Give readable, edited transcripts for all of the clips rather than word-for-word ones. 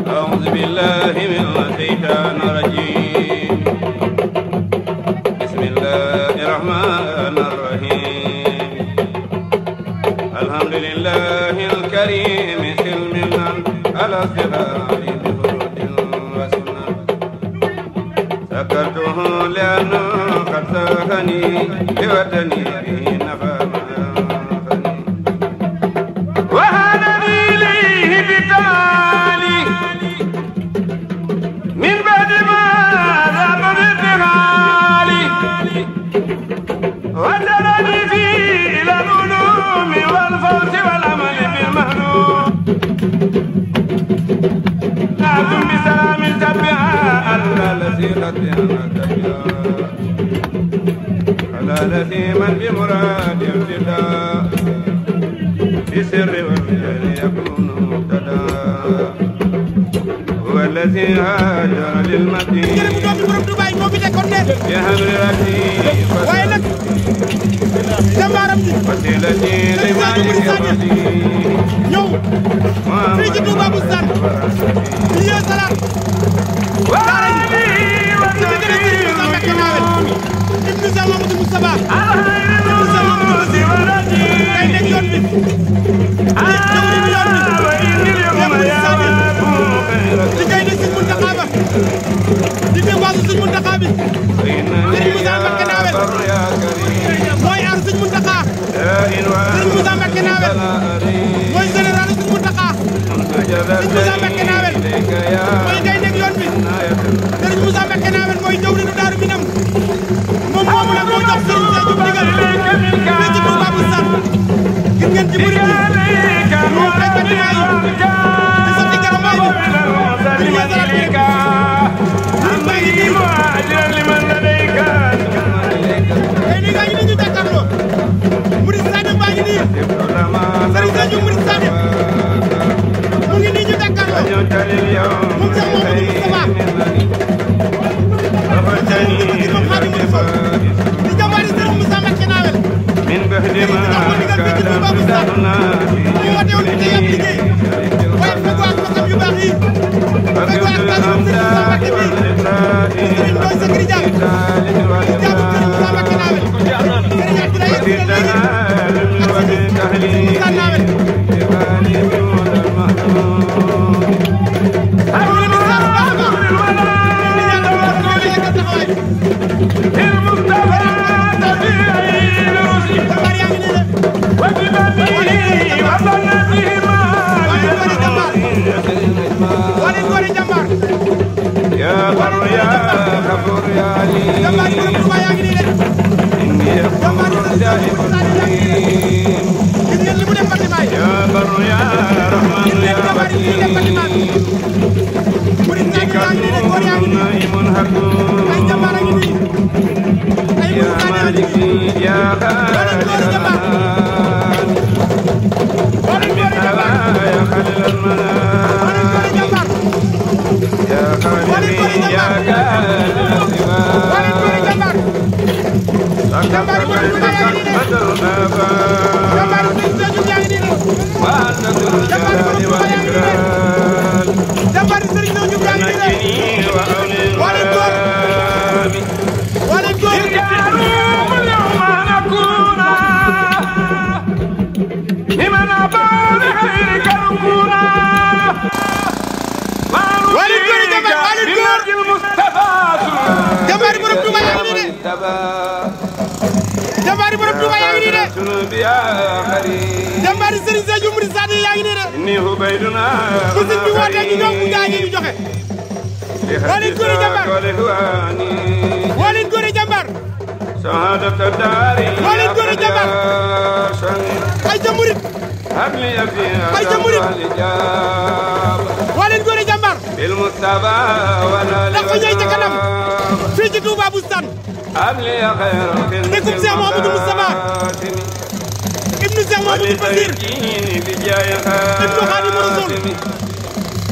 أعوذ بالله من الشيطان الرجيم بسم الله الرحمن الرحيم الحمد لله الكريم سلمنا على الصغار بفرود وسنة سكرته لأنه قد ساخني لوطني به نفى ما ينفعني وهدني إليه بتالي من بعد ما ذهب بابتغالي ودرني فيه إلى العلوم والفوز والعمل بالمهلوم نعم بسلام تبعا على الذي قد على الذي من بمراد ابتداء بسر والرجال يكون مبتدا هو الذي هاجر للمدينة بأمر ربي وسيلتي لمالك الدين محمد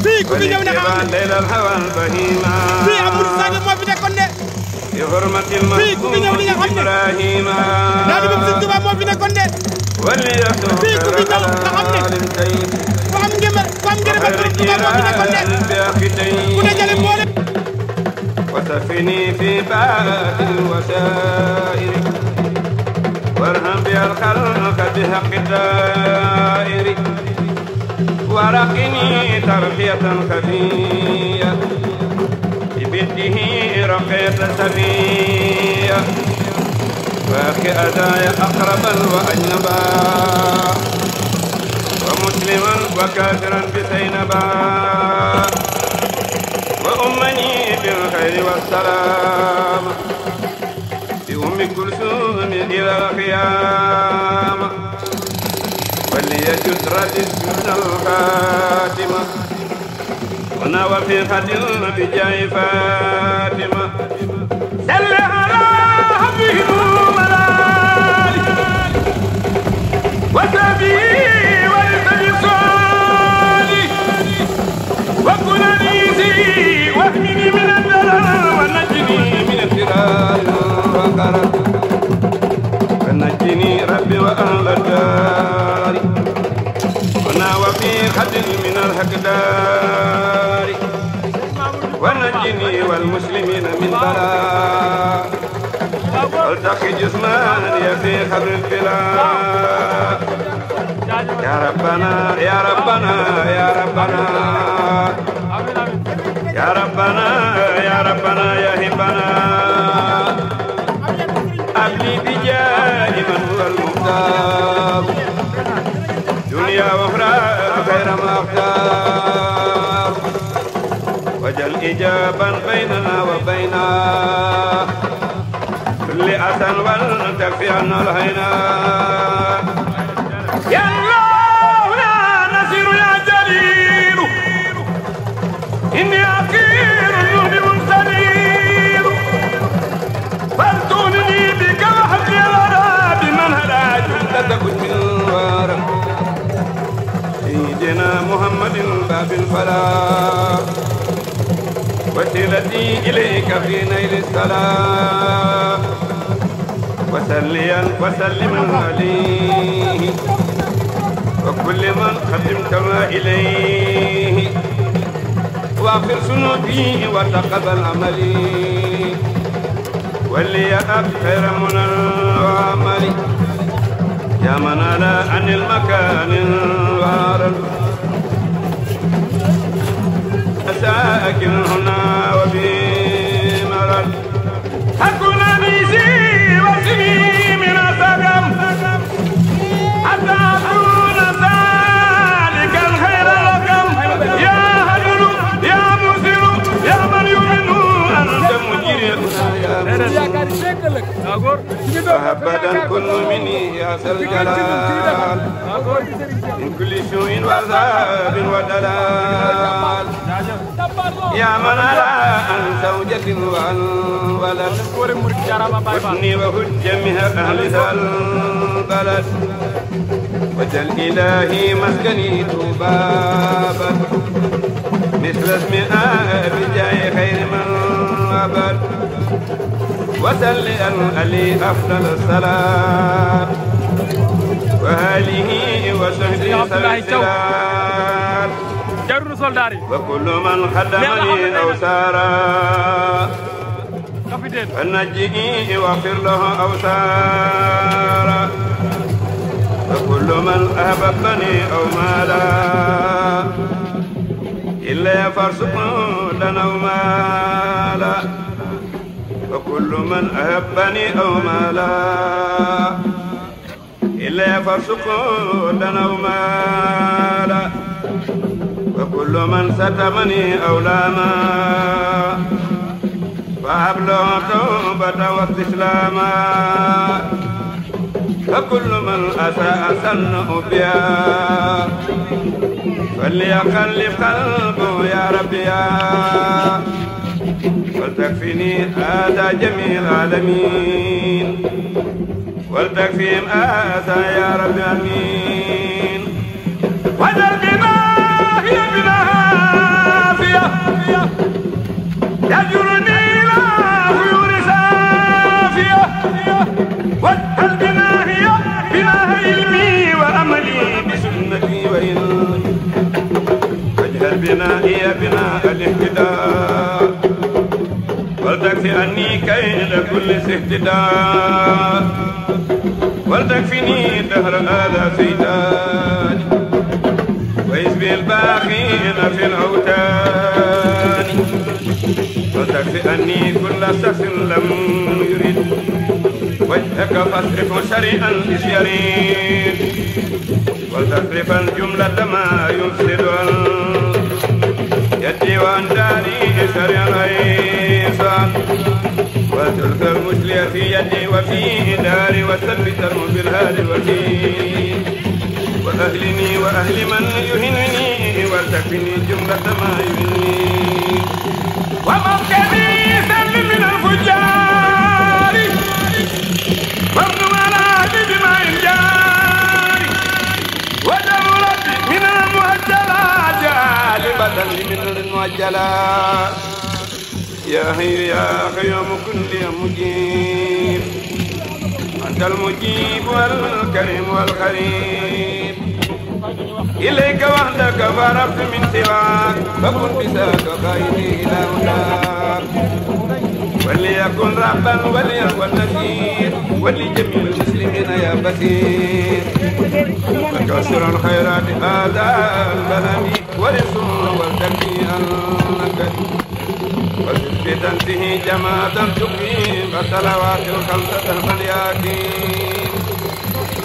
fii ku fi ñëw nga xam ne ku am ngërëmal Sëriñ Tuubaa moo fi nekkoon de وسفني في باطن الوسائر وارهم بها الخلق بحق الدائر ورقني ترقية خفية ببنته رقية سفية واخي أدايا أقربا وأجنبا ومسلما وكافرا بسينبا وأمني بالخير والسلام بأم كلثوم إلى القيامة وليجد ردد من الخاتمة ونوى في خدل بجاه فاتمة سل على حبيبه ملالي وسبي ولسبي صالي وكن أنيسي واحمني من الضلال ونجني من الفرار والغرر ونجني ربي وأهل الدار وناوى في خدل من الهكدار ونجني والمسلمين من بلاء والتقي جسماني في خبر البلاء يا ربنا يا ربنا يا ربنا يا ربنا يا ربنا يا هبنا أبلي بجاه من هو المختار دنيا وأخرى خير ما اختار وجل إجابا بيننا وبينا كل أسى ولتكفي عنا الهينا يا الله يا نصير يا جليل إني أكير مهدم سليل فارتونني بك وحبي الورى بمن هدى جلدك من الورى سيدنا محمد باب الفلاح وسيلتي إليك في نيل السلام وسليا وسلما عليه وكل من خدمتنا إليه واغفر ذنوبي وتقبل عملي وليأب خير من وعملي يا من على عن المكان الوارد ساكن هنا وبمرض أكون أنيسي واسمي من السقم حتى أكون ذلك الخير لكم يا هدر يا مرسل يا من يؤمن أنت مجيرنا يا فأبدا كل مني يا ذا الجلال من كل سوء وعذاب ودلال يا من على عن زوجة وعن ولد وابني وهد جميع أهل ذا البلد وجل إلهي مسكني بابا مثل اسم بجاه خير من أبد وسل علي أفضل الصلاة وآله وصحبه سلام وكل من خدمني أو سارا فنجئه واغفر له أو سارا وكل من أحببني أو مالا إلا فرسق لنا أو مالا وكل من أحبني أو مالا إلا فرسق لنا أو مالا وكل من ستمني أو لاما فأبلغ توبة واستسلاما وكل من أساء سنه بها فليخلف قلبه يا ربي يا ولتكفيني هذا جميع العالمين ولتكفيهم آسى يا رب آمين وجل بما هي بنا عافية يجرني إلى خيور سافية واجعل بنا هي بنا علمي وأملي بسنتي وإلمي واجعل بنا هي بنا الاهتداء كيد كل استهتداء ولتكفني دهر هذا سيدان وإذ الباقين في الأوتان وتكفئني كل شخص لم يرد وجهك فاصرف سريعا إذ يريد وتصرفا جملة ما يفسد يدي وأنداني سريعا عيسى وتلك المسلية في يدي وفي داري وثبت بالهادي الوكيل وأهلني وأهل من يهنني ولتكفني جملة ما يهنني وموكبي سلم من الفجار وابن مرادي بما جاري ودولت من المؤجلات جالبة من المؤجلات يا حي يا قيوم كن لي مجيب أنت المجيب والكريم والقريب إليك وحدك فرغت من سواك فكن بساك قائدي إلى هداك وليكن ربا وليكن نذير ولجميع المسلمين يا بصير وكسر الخيرات هذا البلد ورسول والتكفي أنك وتثبتا به جماعة تقيم الصلوات الخمسة فليأتين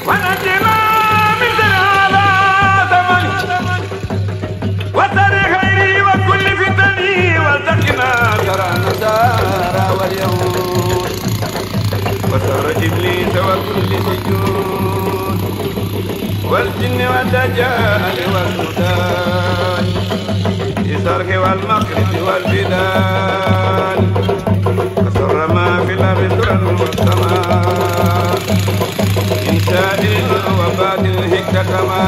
ونجنا من زلالة ثمن وسر خيري وكل فتني والتقنا ترى نسارى واليهود وسر إبليس وكل سجود والجن والدجال والسودان الصرخ والمغرب والبلاد وسر ما في الأرض ترى والسماء من شادر وباطل هكتما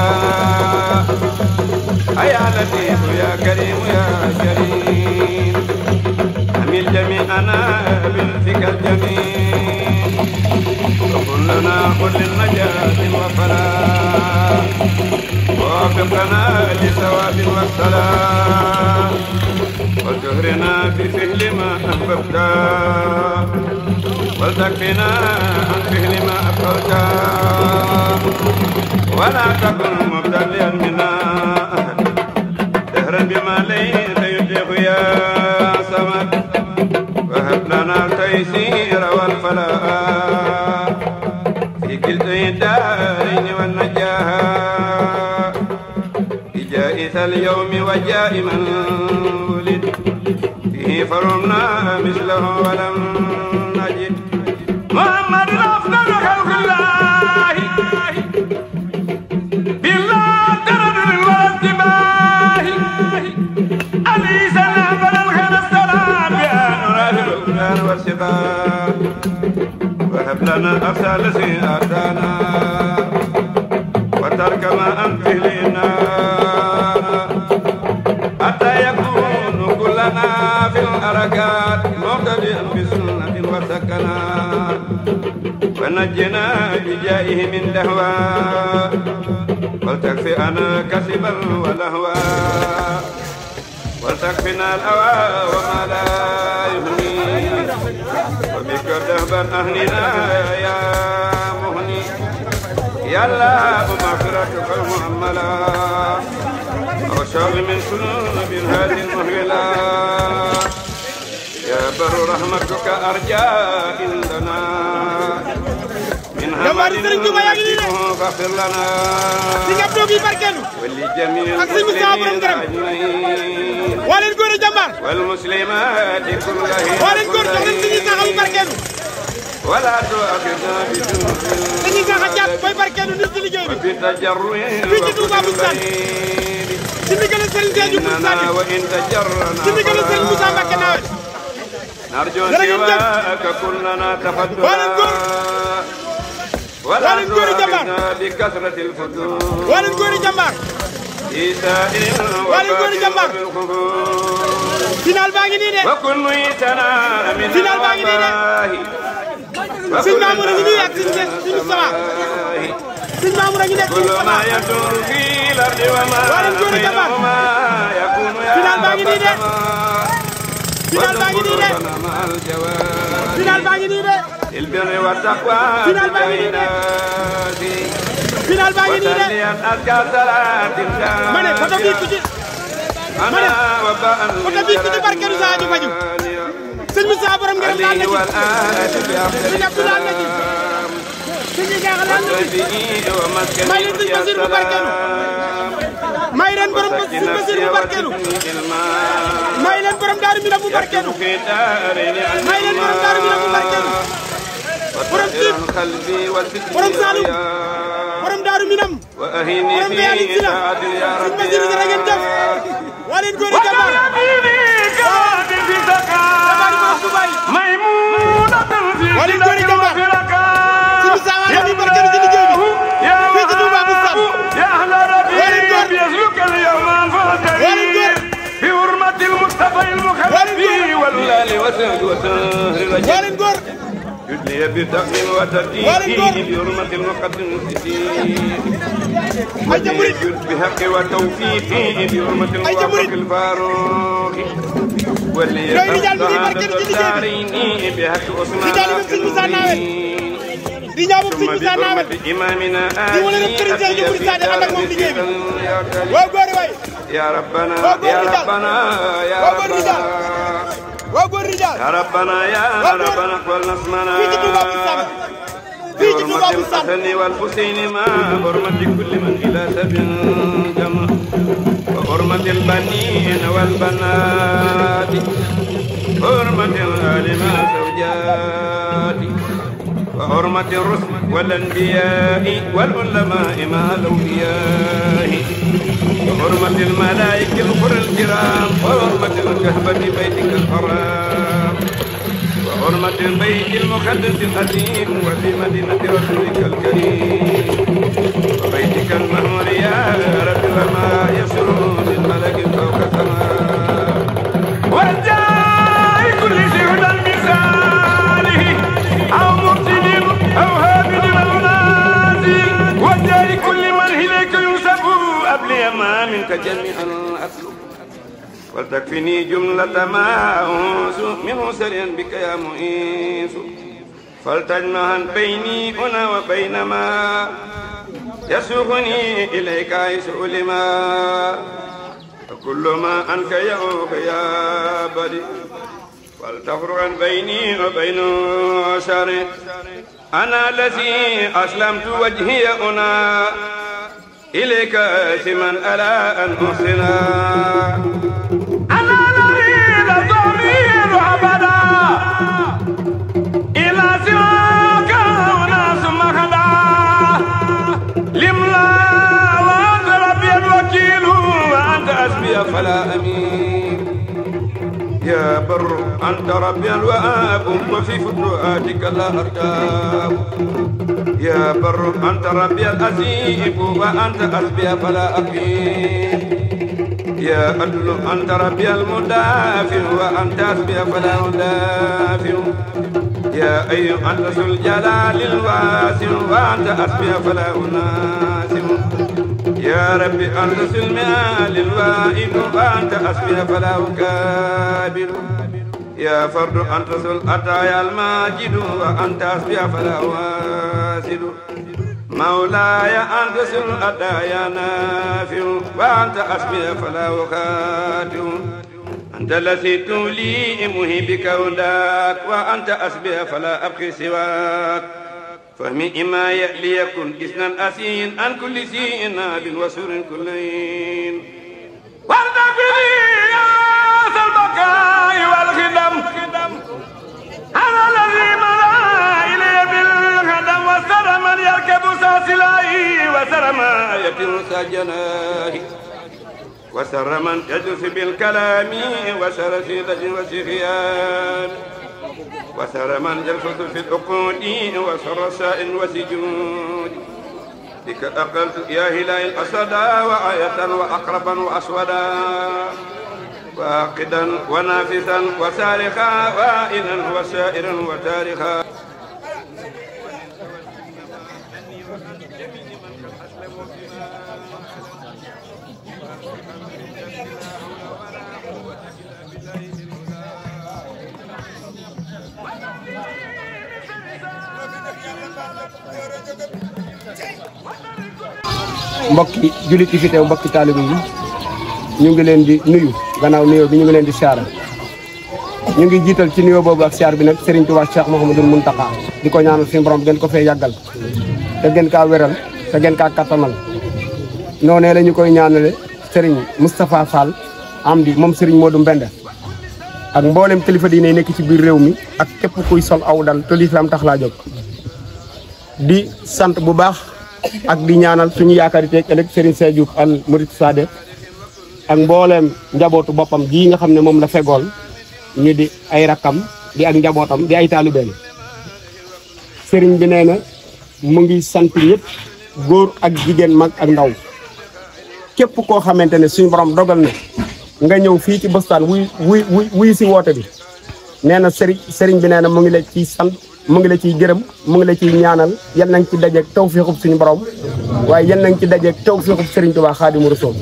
يا لطيف يا كريم يا كريم أمل جميعنا بالفك الجميل وقل لنا كل النجاة وفلاح ووفقنا لثواب والسلام وزهرنا بفعل ما أحببت وتكفنا عن فعل ما أبقيت ولا تكن مبتليا منا أحد دهرا بما ليس يطيق يا صمد وهب لنا التيسير والفلاح في كلتا الدارين والنجاح بجائز اليوم وجاء من ولد فيه فرمنا مثله ولم نجد محمد أفضل خلق الله بالله درد والاتباه علي سلام الخير السلام يا نور الهدى والشفاء وهب لنا أفضل سيئاتنا وترك ما أنفه لنا حتى يكون كلنا في الحركات مقتديا بسنة وسكنات ونجنا بجائه من دهوى ولتكفئنا كسبا ولهوا ولتكفنا الأوى وما لا يهني وبك دهبا أهلنا يا مهني يا الله مغفرتك المؤملة وشر من سنوب هذه المهولة يا بر رحمتك أرجى عندنا من عمل نحبه فاغفر لنا ولجميع المسلمين أجمعين والمسلمات كلهم ولا تؤاخذنا بذنوبنا وبتجرع إننا وإن تجرنا نرجو سواك كلنا تفضلا ولا تؤاخذنا بكثرة الفتور إيسائل وكن ميتنا من الله وكل ما يدور في الأرض وما بينهما يكون يا رب السماء وذكرنا مع الجواب final baa ngi nii de. البر والتقوى final baa ngi nii de. final baa ngi nii de. ma ne photo bii ku ci. ma ne photo bii ku ci barkeelu saa ñu faju. sëñ Moussa borom ngërëm laal na ci. sëñ Abdoulaye na ci. sëñ bi jaaxal laal na ci. may leen sëñ Basir bu barkeelu. may leen borom sëñ Basir bu barkeelu. may leen borom Daaru Minam bu barkeelu. may leen borom Daaru Minam bu barkeelu. borom Tiib borom Saalum borom Daaru Minam borom Béyali Sila sëñ Basir dara ngeen jëf. waa leen góor yi jàmbaar. waa leen góor yi jàmbaar. sëñ Moussa waa leen di barkeelu ci liggéey bi. fii ci Touba Boustane. waa leen góor. waa leen góor. waa leen góor. يدلي بالتقديم والتدين بحرمة المقدم الجديد بحق والتوفيق بحرمة الموفق الفاروق واللي يتبقى الدارين بحق عثمان ثم بحرمة إمامنا يا ربنا يا ربنا يا ربنا يا ربنا يا ربنا قبلنا اسمنا بحرمة الحسن والحسين ما حرمة كل من إلى سبيل جمع وحرمة البنين والبنات حرمة الآل مع زوجات وحرمة الرسل والأنبياء والعلماء مع الأولياء وحرمة الملائكة الغر الكرام وحرمة الكهبة بيتك الحرام وحرمة البيت المقدس القديم وفي مدينة رسولك الكريم وبيتك المهور يا رب وما يسر للملك فوق السماء وجاء كل شهد بمثاله أو مفسد أو هابد أو نازي وجاء كل من إليك ينسب أبلي ما منك جميعا أسلك ولتكفني جملة ما أنس منه سريا بك يا مؤيس فلتجمعا بيني هنا وبين ما يسوقني إليك يسؤلما وكل ما أنك يعوق يا بدي فلتفرقا بيني وبين شر أنا الذي أسلمت وجهي هنا إليك سمن ألا أن أحسنا أنا الذي ضمير أبدا إلى سواك وناس مهدا لملا وأنت ربي الوكيل وأنت أسبي فلا أمين يا بر أنت ربي الوهاب وفي فتوحاتك لا أرتاب يا بر أنت ربي الأسيب وأنت أسبي فلا أقيم يا أدل أنت ربي المدافع وأنت أسبي فلا أدافع يا أيها أنت ذو الجلال الواسع وأنت أسبي فلا أناسم يا ربي أنت ذو المال الوائد وأنت أسبي فلا أكابر يا فرد أنت ذو الأتايا الماجد وأنت أسبي فلا واسد مولاي أنت ذو الأتايا نافع وأنت أسبي فلا أخاتم أنت الذي تولي مهبك وداك وأنت أسبي فلا أبقي سواك فهمي إما ليكن إثنا أسين عن كل شيء ناب وسر كلين وارتقني يا ذا البقاء والخدم أنا الذي ملا إلي بالخدم وسر من يركب ساسلاي وسر ما يتم سجناه وسر من يجلس بالكلام وسر سيدة وسخيان وسر من يلفظ في العقود وسر سائل وسجود بك أقلت يا هلال الأسدا وآية وأقربا وأسودا واقدا ونافسا وسارخا وائلا وسائرا وتارخا mbokki jullit yi fi teew mbokki taalibe yi ñu ngi leen di nuyu gannaaw nuyoo bi ñu ngi leen di siyaara ñu ngi jiital ci nuyoo boobu ak siyaar bi nag Serigne Touba Cheikh Mouhamadoul Mountakha di ko ñaanal suñu borom gën ko fee yàggal te gën kaa wéral te gën kaa kattanal noonee la ñu koy ñaanale Serigne Moustapha Fall Amdi moom Serigne Modou Mbende ak mboolem kilifa diine nekk ci biir réew mi ak képp kuy sol aw dal te lislaam tax laa jóg di sant bu baax ak di ñaanal suñu yaakaar yi teeg ëllëg Serigne Seye Diouf al Murid Sade ak mbooleem njabootu boppam ji nga xam ne moom la fegool ñu di ay rakkam di ak njabootam di ay taalibeem Serigne bi nee na mu ngi sant ñëpp góor ak jigéen mag ak ndaw képp koo xamante ne suñu borom dogal na nga ñëw fii ci Bosstaan wuy si woote bi nee na Serigne bi nee na mu ngi la ciy sant mu ngi la ciy gërëm mu ngi la ciy ñaanal yal nañ ci dajeeg tawfeexub suñu borom waaye yal nañ ci dajeeg tawfeexub Serigne Touba Xaadimu Rasuul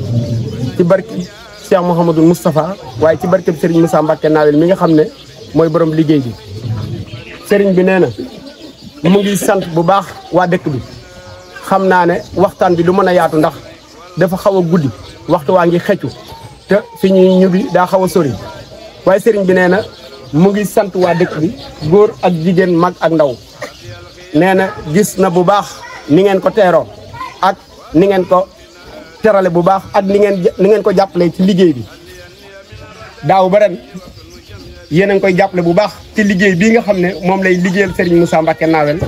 ci barki Cheikh Mouhamadoul Moustapha waaye ci barkeb Serigne Moussa Mbacké Nawel mi nga xam ne mooy borom liggéey bi Serigne bi nee na mu ngi sant bu baax waa dëkk bi xam naa ne waxtaan bi du mën a yaatu ndax dafa xaw a guddi waxtu waa ngi xëccu te fi ñuy ñubbi daa xaw a sori waaye Serigne bi nee na mu ngi sant waa dëkk bi góor ak jigéen mag ak ndaw nee na gis na bu baax ni ngeen ko teeroo ak ni ngeen ko terale bu baax ak ni ngeen ko jàppale ci liggéey bi daaw ba ren yéen a ngi koy jàppale bu baax ci liggéey bii nga xam ne moom lay liggéeyal Serigne Moussa Mbacké Nawel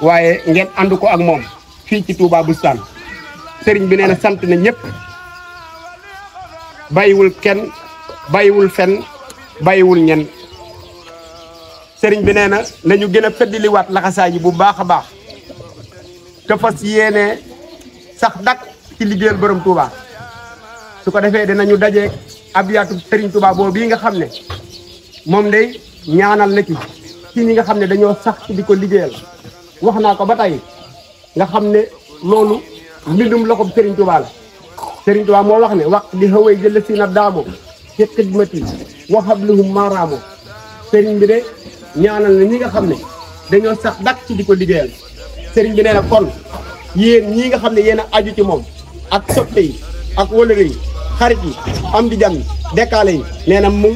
waaye ngeen ànd ko ak moom fii ci Touba Boustaan Serigne bi nee na sant na ñëpp bàyyiwul kenn bàyyiwul fenn bàyyiwul ñenn Serigne bi nee na nañu gën a feddiliwaat laxasaay yi bu baax a baax te fas yéene sax dak ci liggéeyal borom Touba su ko defee dinañu dajeeg abiyaatu Serigne Touba boobu bii nga xam ne moom day ñaanal na ci ñi nga xam ne dañoo sax ci di ko liggéeyal wax naa ko ba tey nga xam ne loolu mbindum loxob Serigne Touba la Serigne Touba moo wax ne wax di xaway jël si na daamo ci xidmati waxabluhum maaraamo Serigne bi de ñaanal na ñi nga xam ne dañoo sax dak ci di ko liggéeyal Serigne bi nee na kon yéen ñii nga xam ne yéen a aju ci moom ak soppe yi ak wëlëre yi xarit yi am di jàmm dekkaale yi nee na mu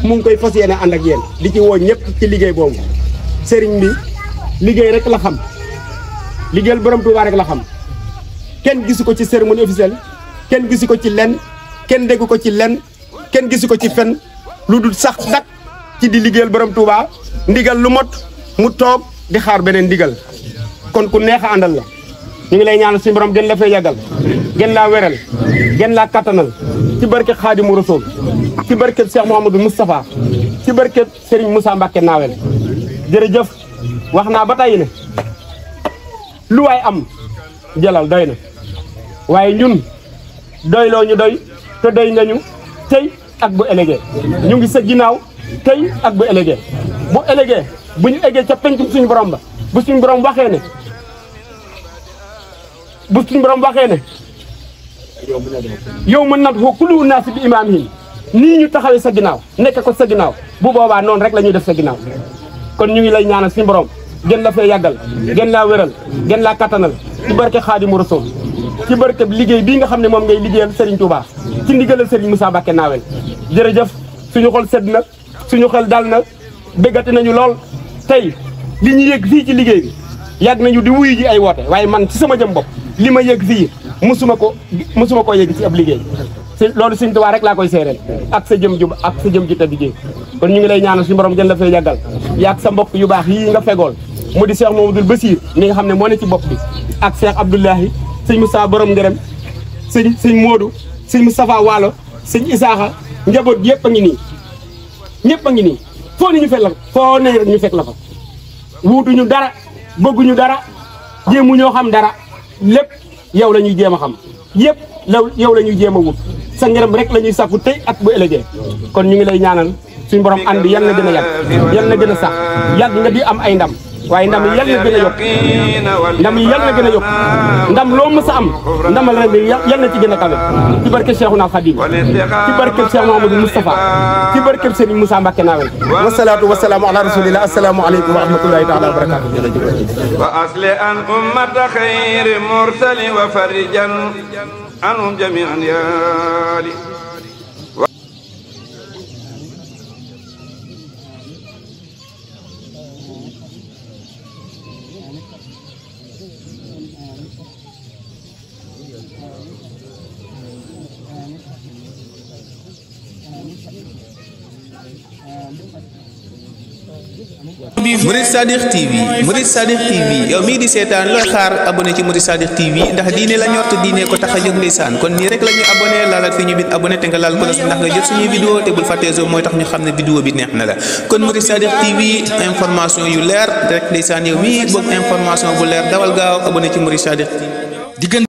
ngi koy fas yéene ànd ak yéen di ci woo ñëpp ci liggéey boobu Serigne bi liggéey rek la xam liggéeyal borom Touba rek la xam kenn gisu ko ci cérémonie officielle kenn gisu ko ci lenn kenn déggu ko ci lenn kenn gisu ko ci fenn lu dul sax dak ci di liggéeyal borom Touba ndigal lu mot mu toog di xaar beneen ndigal kon ku neex a àndal la ñu ngi lay ñaanal suñu borom gën la fay yàggal gën laa weral gën laa kattanal ci barke Xaadimu Rasuul ci barke Cheikh Mouhamadoul Moustapha ci barke Serigne Moussa Mbacké Nawel jërëjëf wax naa ba tey ne lu waay am jëlal doy na waaye ñun doyloo ñu doy te doy nga ñu tey ak bu ëllëgee ñu ngi sa ginnaaw tey ak bu ëllëgee bu ñu eggee ca pencum suñu borom ba bu suñu borom waxee ne yow mën nat xoo kulu naasi bi imaamihim nii ñu taxawee sa ginnaaw nekk ko sa ginnaaw bu boobaa noonu rek la ñuy def sa ginnaaw kon ñu ngi lay ñaanal suñu borom gën la fee yàggal gën laa wéral gën laa kattanal ci barke Xaadimu Rasuul ci barke liggéey bii nga xam ne moom ngay liggéeyal Serigne Touba ci ndigalal Serigne Moussa Mbacké Nawel jërëjëf suñu xol sedd na suñu xel dal na béggati nañu lool tey li ñu yëg fii ci liggéey bi yàgg nañu di wuyu ji ay woote waaye man ci sama jëm bopp li ma yëg fii musuma ko yëg ci ab liggéey loolu Serigne Touba rek laa koy seereel ak sa jëm ji tedd ji kon ñu ngi lay ñaanal suñu borom gën la fee yàggal yaag sa mbokk yu baax yii nga fegool mu di Cheikh Mouhamadoul Bassir mi nga xam ne moo ne ci bopp bi ak Cheikh Abdoulahi sëñ Moussa borom ngërëm sëñ Modou sëñ Moustapha Waalo sëñ Isaaxa njaboot yëpp a ngi nii ñëpp a ngi nii foo ne ñu fekk la foo ne rek ñu fekk la fa wuutuñu dara bëgguñu dara jéemu ñoo xam dara lépp yow la ñuy jéem a xam yëpp yow la ñuy jéem a wut sa ngërëm rek la ñuy sàkku tey ak bu ëllëgee kon ñu ngi lay ñaanal suñu borom ànd yal na gën a yàgg yal na gën a sax yàgg nga di am ay ndam waaye ndam yi yal na gën a yokk ndam yi yal na gën a yokk ndam loo mës a am ndamal ren yal na ci gën a kawe ci barke Cheikhouna Khadim ci barke Cheikh Mouhamadou Moustapha ci barke Serigne Moussa Mbacké Nawel wasalaatu wasalaamu ala rasulillah assalaamu aleykum wa rahmatullahi taala wa barakatuh jërëjëf wa asli an ummata khayri mursali wa farijan anhum jami'an yaali Murid Sadiq TV yow mii di seetaan looy xaar abonné ci Murid Sadiq TV ndax diine la ñor te diine ko tax a jóg ndeysaan kon nii rek la ñuy abonné laalal fi ñu bind abonné te nga laal ko ndax nga jot suñuy vidéo te bul fàttee zo mooy tax ñu xam ne vidéo bi neex na la kon Murid Sadiq TV information yu leer rek ndeysaan yow mii bëgg information bu leer dawal gaaw abonné ci Murid Sadiq TV